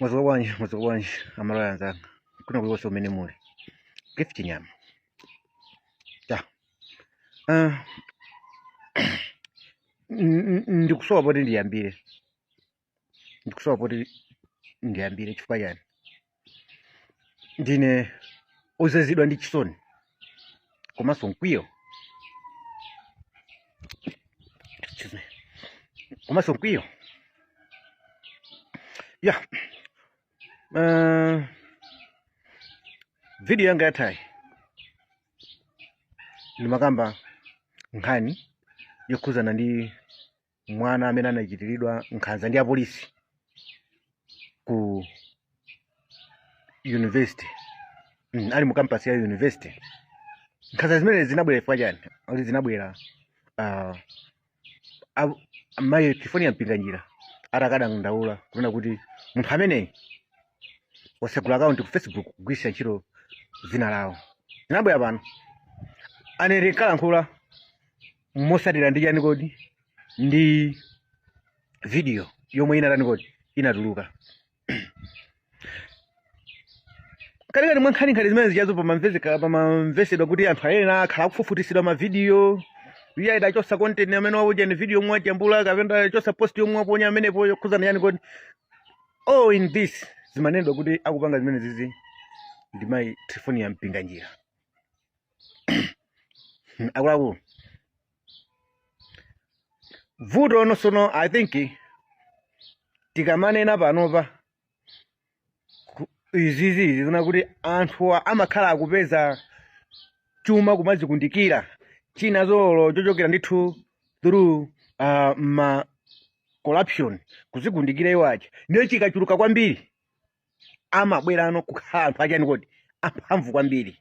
Mwadzuka bwanji, mwadzuka bwanji, amalawi anzanga kuna kulikonse kumene muli. Gift Chinyama. Ya. Ndikusowa poti ndiyambire. Ndikusowa poti ndiyambire chifukwa chani? Ndine ozazidwa ndi chisoni komanso mkwiyo. Excuse me. Komanso mkwiyo. Ya. Video yanga yathayi ndimakamba nkhani yokhuzana ndi mwana amene anachitiridwa nkhanza ndi apolisi ku university, ali mu campus ya university. Nkhanza zimene zinabwera chifukwa chani? Kuti zinabwera mayi Trifonia Mpinganjira atakadandaula kunena kuti munthu ameneyi wasegula akaunti ku Facebook kugwiritsa ntchito dzina lawo. Zinabwera pano anene nkalankhula mosatira ndi chani kodi, ndi video yomwe inatani kodi, inatuluka. Katikati mwa nkhaninkhani zimene zijazo pamamvesedwa kuti anthu ena akhala akufufutisidwa mavidiyo, iye idachosa content amene waponya ni video yomwe wajambula kapena chosa post yomwe waponya amenepo yokhuzana yani kodi. All in this zimanenedwa kuti akupanga zimene zizi ndi mayi Trifonia Mpinganjira. Akuluakulu, vuto nonsono I think tikamanena panopa izizi zina kuti anthu amakhala akupeza chuma kumazikundikira china zolo chochokera ndithu through ma corruption kuzikundikira iwo aja, ndiye chikachuluka kwambiri amabwerano kukhala anthu achani kodi, amphamvu kwambiri.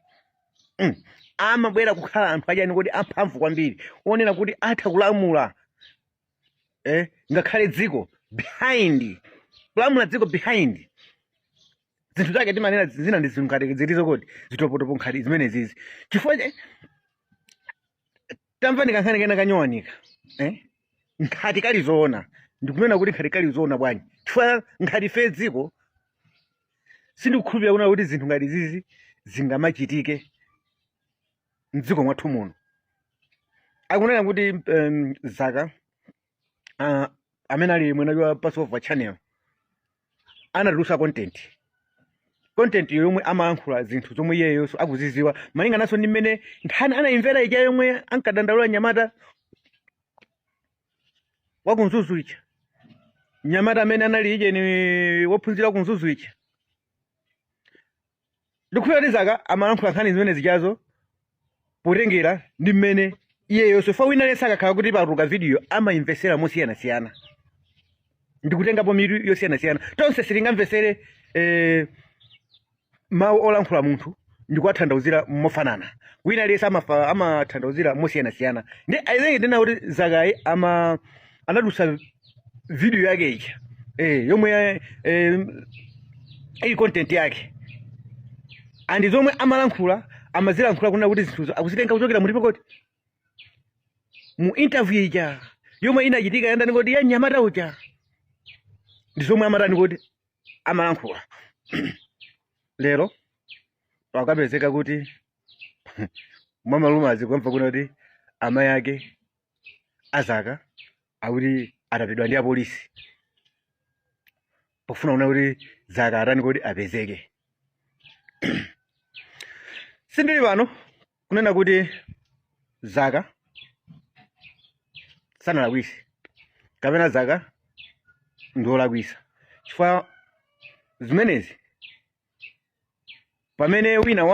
Amabwera kukhala anthu achani kodi, amphamvu kwambiri, onena kuti atha kulamula ngakhale dziko behind, kulamula dziko behind zinthu zake timanena zina ndi zinthu ngati zilizo kodi zitopotopo nkhati zimene zizi. Chifukwa tamvani kankhani kena kanyowanika, nkhati kali zoona, ndikunena kuti nkhati kali zoona bwanji, chifukwa nkhati fe dziko sindikukhulupirira kunena kuti zinthu ngati zizi zingamachitike mdziko mwathu muno. Akunena kuti Zaka amene ali mwene wa Passover Channel anatulusa content yomwe amalankhula zinthu zomwe iyeyonso akuziziwa malinga naso ndi mmene nkhani anayimvera ija yomwe ankadandaula nyamata wa ku Mzuzu ija, nyamata amene anali ije ni wophunzira ku Mzuzu ija. Ndikukhulupirira kuti Zaka amalankhula nkhani zimene zichazo potengera ndi mmene iyeyonso fa wina aliyense akakhala kuti patuluka video amayimvesera mosiyanasiyana ndikutengapo mitu yosiyanasiyana. Tonse sitingamvesere mawu olankhula munthu ndikuwatanthauzira mofanana. Wina aliyense amatanthauzira mosiyanasiyana. Ndi I think ndina kuti Zakayi anatulutsa video yake ija yomwe ili content yake, and zomwe amalankhula amazilankhula kunena kuti zinthuzo akuzitenga kuchokera mulipo koti mu interview ija yomwe inachitika yandani kodi, ya mnyamata uja, ndi zomwe amatani kodi, amalankhula. Lero pakapezeka kuti mwamalumazi kumva kuna kuti amayi ake azaka akuti atapidwa ndi apolisi pofuna kuna kuti Zaka atani kodi, apezeke. Sindili pano kunena kuti Zaka sanalakwise kapena Zaka ndiwolakwisa, chifukwa zimenezi pamene wina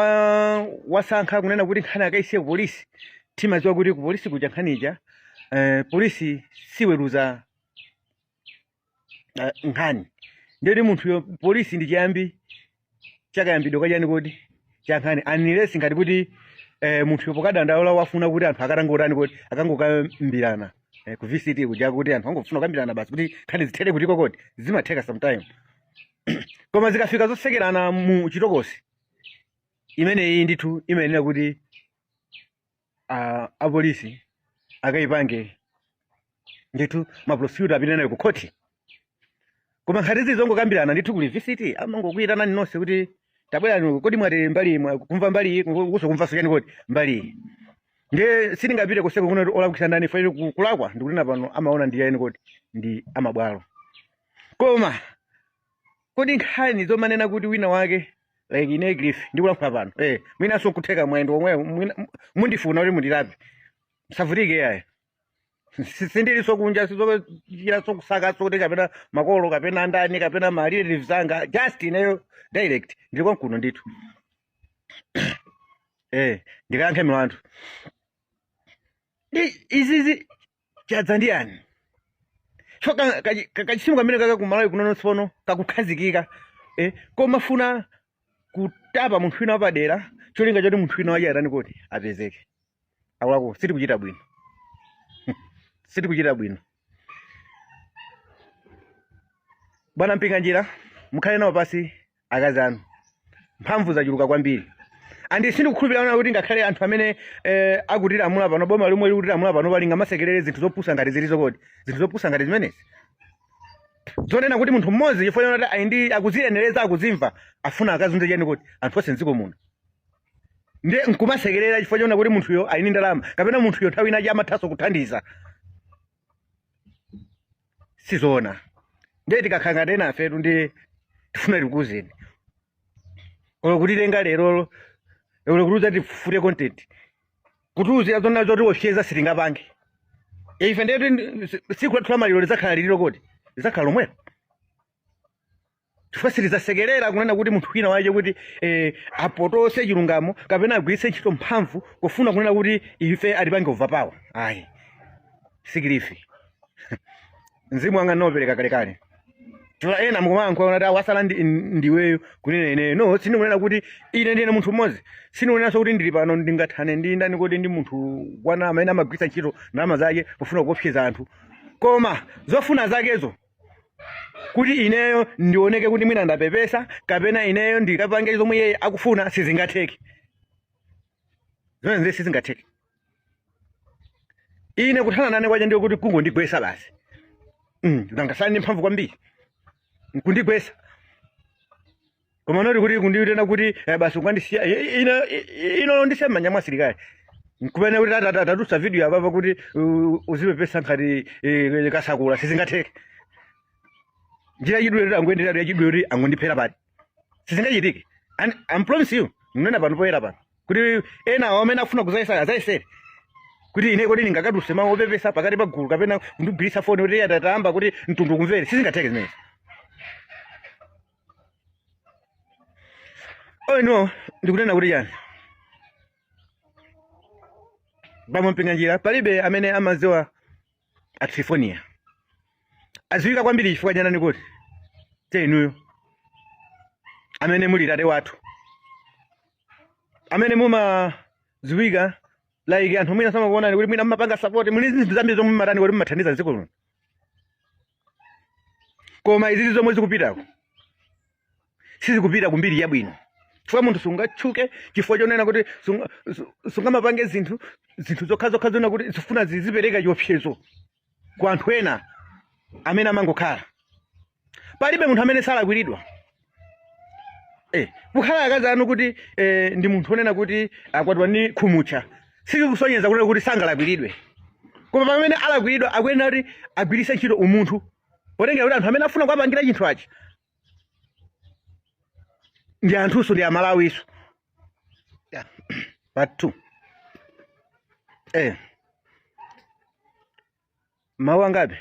wasankha kunena kuti nkhani akaisiye ku polisi, timadziwa kuti ku polisi kuja nkhani ija polisi siweruza nkhani. Ndiyoti munthuyo polisi ndi chiyambi chakayambidwe kachani kodi, cha nkhani, unless ngati kuti munthuyo pokadandaula wafuna kuti anthu akatangotani kodi, akangokambirana ku VCT kuja, kuti anthu angofuna kukambirana basi kuti nkhani zithere kutiko kodi, zimatheka sometime. Koma zikafika zosekerana mu chitokosi imeneyi ndithu imayenera kuti apolisi akayipange ndithu ma prosecutor apite nayo ku khoti. Koma nkhani zizi zongokambirana ndithu kuli VCT, amangokuyitanani nonse kuti tabwerani, kodi mwati mbali kumva mbali iyi, kuso kumvanso chani, kodi mbali iyi. Ndiye sindingapite kuseko kuno kuti olakwitsa ndani, fo kulakwa ndikunena pano amaona ndi yani kodi? Ndi amabwalo. Koma kodi nkhani zomanena kuti wina wake, like ine Griff ndikulankhula pano, mwinanso nkutheka mwendo omwe mundifuna kuti mundilape, musavutike yayi. Sindiliso kunja, sizochira kusakaso kuti kapena makolo kapena ndani kapena ma relatives anga, just ineyo direct ndili konkuno ndithu, ndikayankhe milandu. Ndi izizi chadza ndi yani? So kachisimu kamene kaka kumalawi kunono tsono kakukhazikika, koma funa kutapa munthu wina wapadera, cholinga choti munthu wina wache atani kuti apezeke. Akuluakulu, sitikuchita bwino, sitikuchita bwino. Bwana Mpinganjira, mukhale nawo pasi akazi anu, mphamvu zachuluka kwambiri. Andi sindikukhulupirira kuti ngakhale anthu amene akutilamula pano, boma lomwe likutilamula pano, pali ngamasekerere zinthu zopusa ngati zilizo. Kodi zinthu zopusa ngati zimenezi zonena kuti munthu mmodzi chifukwa choti ali ndi akuziyenereza, akuzimva, afuna akazunze chani kuti anthu onse mdziko muno, ndiye nkumasekerera chifukwa chona kuti munthuyo ali ndi ndalama kapena munthuyo nthawi inachi amathanso kuthandiza, sizoona. Ndiye tikakhala ngati ena afetu, ndi tifuna tikuzeni olo kutitenga lerolo, olo kutiuza tifute content, kutiuzira zona zoti opseza, sitingapange ife. Ndiye tsiku lathu la maliro lidzakhala liliro kodi? Lidzakhala lomwelo, chifukwa sitidzasekerera kunena kuti munthu wina wache kuti apotose chilungamo kapena agwiritse ntchito mphamvu kufuna kunena kuti ife atipange overpower. Ayi, sikilifi mzimu wanga ndinopereka kalekale. Chifukwa ena mukumayankhula kuti wasala ndiweyo kunena ineyo. No, sindikunena kuti ine ndine munthu mmodzi, sindikunenanso kuti ndili pano ndingathane ndi ndani kuti ndi munthu wana amene amagwiritsa ntchito ndalama zake pofuna kuopseza anthu, koma zofuna zakezo kuti ineyo ndioneke kuti mwina ndapepesa kapena ineyo ndikapange zomwe iye akufuna, sizingatheke. Zimene ndiye sizingatheke. Ine kuthana nane kwache ndiyo kuti kungondigwesa basi. Ndangasali ndi mphamvu kwambiri nkundigwesa, koma noti kuti kunditena kuti basi ukandisiya ine ino ndisiya m'manja mwa asilikali, nkumene kuti tatusa video apapa kuti uzipepesa nkhati kasakula, sizingatheke. Njira yachidule kuti angoyenderera yachidule kuti angondiphera pati, sizingachitike. And I'm promise you, nkunena pano poyera pano kuti ena awo amene afuna kuzayesa azayesere kuti ine kodi ndingakatuse mawu opepesa pakati pa gulu kapena kundigwiritsa foni kuti atatamba kuti mtundu kumvere, sizingatheke zimenezi. Oh no, ndikunena kuti chani, bambo Mpinganjira, palibe amene amadziwa atrifonia adziwika kwambiri chifukwa chanani kuti te inuyo amene muli tate wathu amene mumadziwika, like anthu mwina samakuonani kuti mwina mumapanga support, muli zinthu zambiri zomwe mumatani kuti mumathandiza dziko lino, koma izizi zomwe zikupitako sizikupita kumbiri yabwino, chifukwa munthu sungatchuke chifukwa chonena kuti sungamapange zinthu zokhazokha zona kuti zifuna zizipereka chiopsezo ku anthu ena amene amangokhala. Palibe munthu amene salakwiridwa. Kukhala akazi anu kuti ndi munthu onena kuti akwatiwa ndi khumutcha sizikusonyeza kunena kuti sangalakwiridwe, koma pamene alakwiridwa akuyenera kuti agwiritse ntchito umunthu, potengera kuti anthu amene afuna kuwapangira chinthu achi ndi anthunso, ndi Amalawiso. Yeah. Part 2. Mawu angapi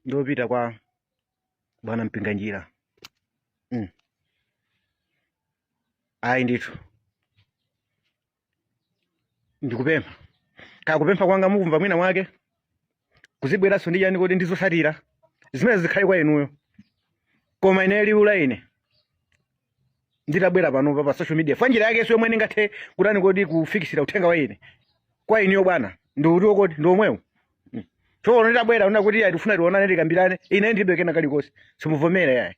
ndiopita kwa bwana Mpinganjira. Ayi ndithu, ndikupempha kakupempha kwanga mukumva mwina mwake kuzibweranso ndi chani kuti ndizosatira zimene zikhale kwa inuyo, koma ine liwu la ine nditabwera panopa pa social media fa njira yake yomwe ndingathe kutani kodi kufikisira uthenga wa ine kwa inuyo bwana ndi utiwo kodi ndi omwewo. Tsono nditabwera una kuti ayi tifuna tionane tikambirane, ine ndilibe kena kalikonse, simuvomera yayi,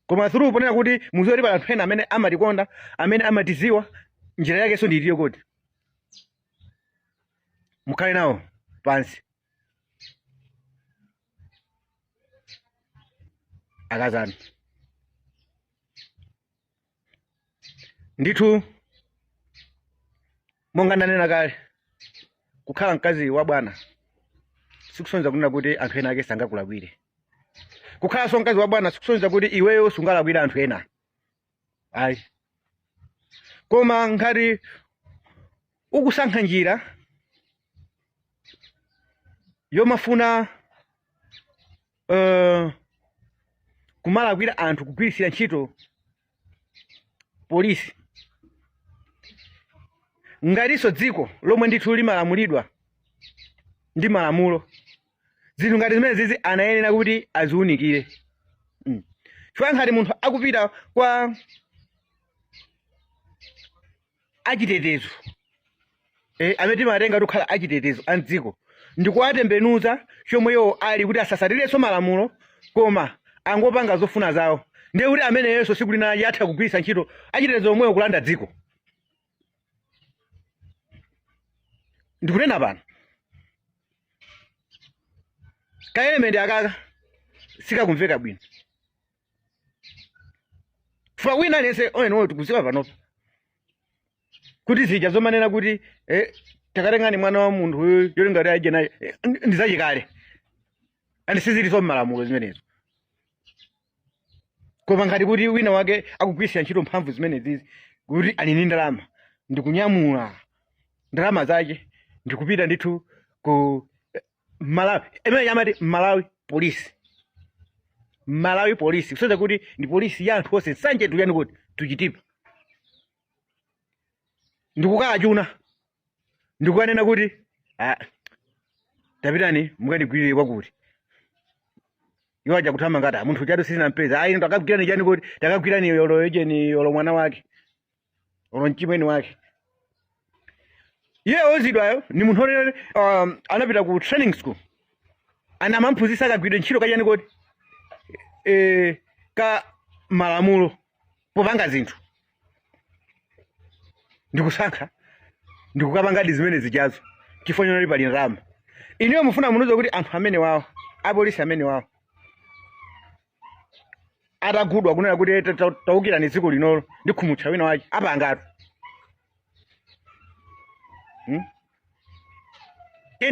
koma through ponena kuti muziwe kuti pali anthu ena amene amatikonda, amene amatiziwa, njira yakenso ndi itiyo kodi mukhale nawo pansi. Akazanu ndithu, monga ndanena kale, kukhala mkazi wa bwana sikusonyeza kunena kuti anthu ena ake sangakulakwire. Kukhalanso mkazi wa bwana sikusonyeza kuti iweyo sungalakwire anthu ena, ayi. Koma ngati ukusankha njira yomafuna kumalakwira anthu kugwiritsira ntchito polisi, ngatinso dziko lomwe ndithu limalamulidwa ndi malamulo, zinthu ngati zimene zizi anayenera kuti aziunikire. Chifukwa ngati munthu akupita kwa achitetezo, amene timatenga kukhala achitetezo a mdziko, ndikuwatembenuza chomwe iwo ali kuti asasatirenso malamulo koma angopanga zofuna zawo, ndiye kuti ameneyonso tsiku lina atha kugwiritsa ntchito achitetezo omwewo kulanda dziko. Ndikunena pano, ka element akaka sikakumveka bwino. Chifukwa wina aliyense onenowo tikuziwa panopa kuti zija zomanena kuti takatengani mwana wa munthu uyu yolinga kuti aje naye, ndi zachikale and sizilinso mmalamulo zimenezo. Koma ngati kuti wina wake akugwiritsa ntchito mphamvu zimenezizi kuti ali ndi ndalama, ndikunyamula ndalama zake ndikupita ndithu ku Malawi imene amati Malawi Police, Malawi Police, kusonyeza kuti ndi polisi ya anthu onse. Nsanje tuyani kuti tuchitipa ndikukachuna ndikukanena kuti, "Ah, tapitani mukandigwirire kwakuti." Iwo aja kuthamanga ngati, "Ah, munthu chatu sitinampeza." Ayi, takagwirani chani kuti takagwirani yolo ejeni, yolo mwana wake, olo mchimwene wake. Iye ozidwayo ni munthu onene anapita ku training school, ana amamphunzitsa kagwidwe ntchito kachani kodi ka malamulo popanga zinthu, ndikusankha ndikukapangadi zimene zijazo chifukwa chonali pali ndalama. Inuyo mufuna munuze kuti anthu amene wawo, apolisi amene wawo atagudwa kunena kuti taukirani dziko linolo ndi khumutcha wina wake apangatu,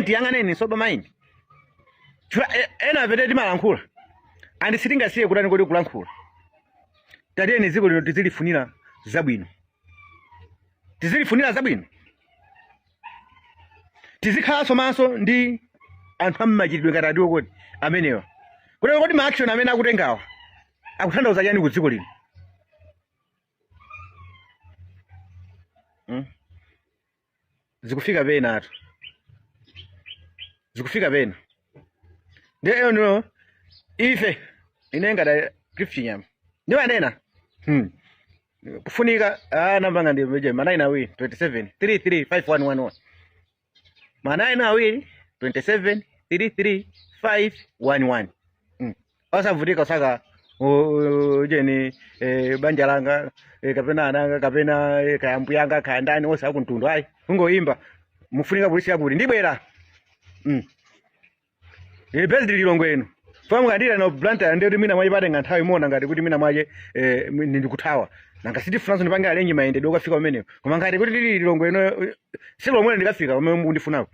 Tiyang'aneni sober mind. Chifukwa ena apete timalankhula and sitingasiye kutani kodi kulankhula. Tatiyeni dziko lino tizilifunira zabwino, tizilifunira zabwino, tizikhalanso maso ndi anthu am'machitidwe ngati atiwo kodi amenewa, kuti kodi ma action amene akutengawa akutanthauza chani ku dziko lino? Zikufika pena atu, zikufika pena. Ndiye eno ife, ine ngati Cliff Chinyama ndimanena, Kufunika nambanga ndi meje ma 9 awiri 27 33 5111, ma 9 awiri 27 33 511. Osavutika osaka ujeni, banja langa, kapena ananga, kapena kaya mbuyanga, kaya ndani onse akumtundu, ayi, kungoyimba mufunika polisi yakuti ndibwera. Ili based Lilongwe ino. Fa mukandira no Blantyre ndiye kuti mwina mwache patenga nthawi imona ngati kuti mwina mwache ndikuthawa. Nanga sitifunanso ndipange arrange mayendedwe okafika kumeneko. Koma ngati kuti lili Lilongwe ino, tsiku lomwe ndikafika pamene mukundifunako.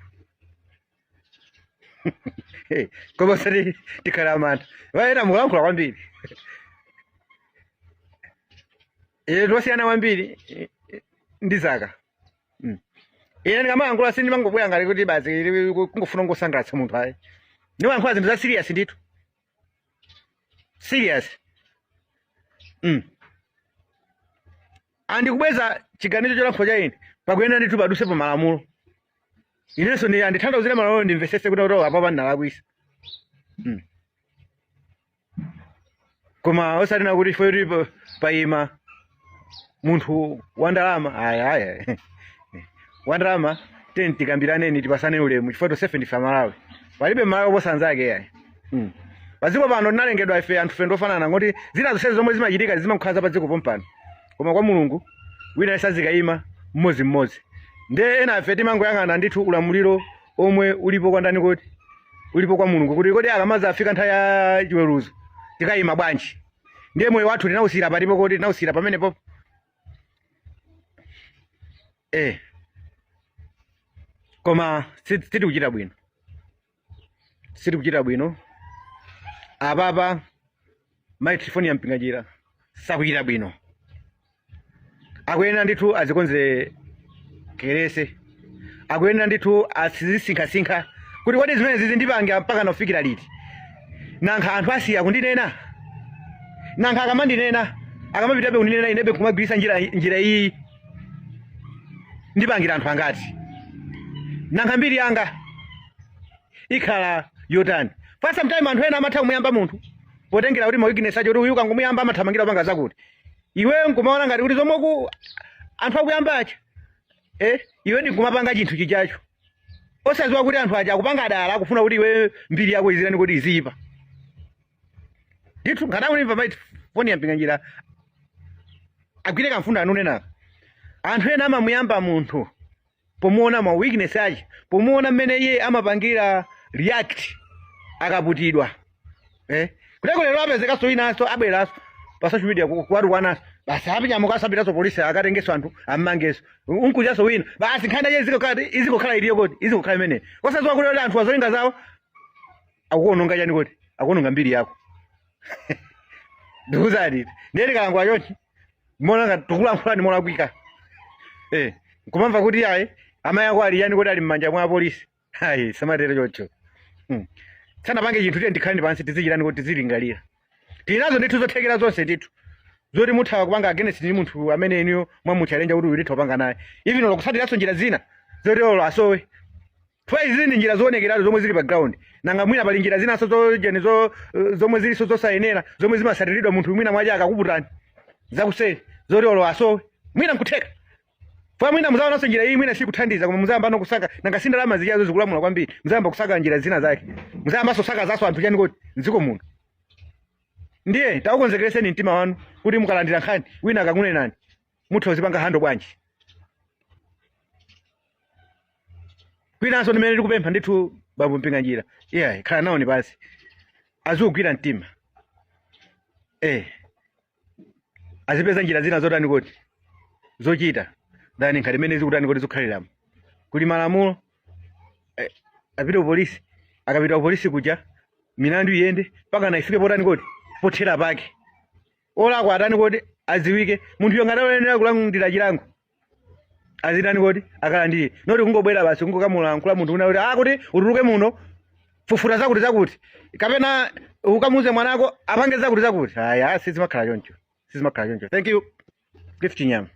Hey, koma sati tikhala amantha. Vaena mukulankhula kwambiri. Tosiyana kwambiri ndi zaka. Ine ndikamayankhula sindimangobwera ngati kuti basi kungofuna kungosangalatsa munthu, ayi. Ndimayankhula zinthu za serious ndithu. Serious. Andikubweza chiganizo cholankhula cha ine pakuyenera ndithu paduse pa malamulo. Inenso ndi anditanthauzire malamulo ndimvesese kuti kuti apapa ndinalakwisa. Koma osati nakuti ifo kuti payima munthu wa ndalama, aya aya wa ndalama, teni tikambiraneni, tipasane ulemu, chifukwa tonsefe ndife Amalawi, palibe Malawi oposa anzake yayi. Padziko pano tinalengedwa ife anthu fe ndofanana, ngoti zina zonse zomwe zimachitika zimakhala za padziko pompano, koma kwa Mulungu wina sazikayima mmodzimmodzi. Ndiye ena ife timangoyang'ana ndithu ulamuliro omwe ulipo kwa ndani kodi ulipo kwa Mulungu, kuti kodi akamaza afika nthawi ya chiweruzo Tikayima bwanji? Ndiye moyo wathu tinawusira palipo kodi tinawusira pamenepo? Koma sitikuchita bwino, sitikuchita bwino apapa. Mayi Trifonia Mpinganjira sakuchita bwino, akuyenera ndithu azikonzekerese, akuyenera ndithu azisinkhasinkha kuti kodi zimene zizi ndipange mpaka nakufikira liti? Nankha anthu asiya kundinena? Nankha akamandinena, akamapitabe kundinena, inebe kumagwiritsa njira iyi, ndipangira anthu angati? Nankha mbiri yanga ikhala yotani? For sometime anthu ena amatha kumuyamba munthu potengera kuti ma weakness acho, kuti uyu ukangomuyamba amathamangira kupanga zakuti. Iwe nkumaona ngati kuti zomwe ku anthu akuyamba acha, iwe ndi nkumapanga chinthu chichacho, osadziwa kuti anthu aja akupanga dala, akufuna kuti iwe mbiri yako izirani kuti iziyipa ndithu. Ngati akunimva mayi Trifonia Mpinganjira, agwire kamfundo anunenaka. Anthu ena amamuyamba munthu pomuona ma weakness ache, pomuona mmene iye amapangira react akaputidwa. Kuteko lero apezekanso winanso abweranso pa social media kuwatukwananso, basi apinyamuka asapitanso polisi, akatengenso anthu ammangenso, unkuchaso wina, basi nkhani yache izikokhala iliyo kodi izikokhala imene, osadziwa kuti anthu azolinga zawo akukuononga chani kodi akuononga mbiri yako. Ndikuzani, ndiye tikalankhula chonchi mona ngati tikulankhulani molakwika, nkumamva kuti ayi, amayi ako ali yani kodi ali m'manja mwa apolisi. Ayi, samatero choncho. Sanapange chinthu, tiye ndikhaleni pansi, tizichitani kuti tizilingalira. Tili nazo ndithu zothekera zonse ndithu zoti mutha kupanga against ndi munthu amene inuyo mwamuchalenja kuti uyu ndithu kupanga naye, even olo kutsatiranso njira zina zoti olo asowe. Chifukwa izi ndi njira zoonekeratu zomwe zili pa ground. Nanga mwina pali njira zinanso zojeni zomwe zilinso zosayenera, zomwe zimasatiridwa munthu mwina mwache akakuputani zakuseri, zoti olo asowe mwina nkutheka. Fwa mwina muzaonanso njira iyi mwina sikuthandiza, koma muzayamba no kusaka. Nanga si ndalama zichazo zikulamula kwambiri? Muzayamba kusaka njira zina zake, muzayambanso kusaka zaso anthu chani kodi mdziko muno. Ndiye takukonzekereseni mtima wanu kuti mukalandira nkhani, wina akakunenani, mutha kuzipanga handle bwanji. Kwinanso ndimene tikupempha ndithu bambo Mpinganjira, iyayi, khala nawo ni pansi, aziugwira mtima, azipeza njira zina zotani kodi zochita than nkhani imene zikutani kodi zikukhaliramo. Kuli malamulo, apite ku polisi. Akapita ku polisi kuja, milandu iyende mpaka na ifike potani kodi pothera pake, olakwa atani kodi aziwike, munthu ngati oyenera kulandira chilango azitani kodi akalandire, not kungobwera basi kungokamulankhula munthu una kuti kuti utuluke muno, fufuta zakuti zakuti, kapena ukamuuze mwanako apange zakuti zakuti. Aya, sizimakhala choncho, sizimakhala choncho. Thank you. Gift Chinyama.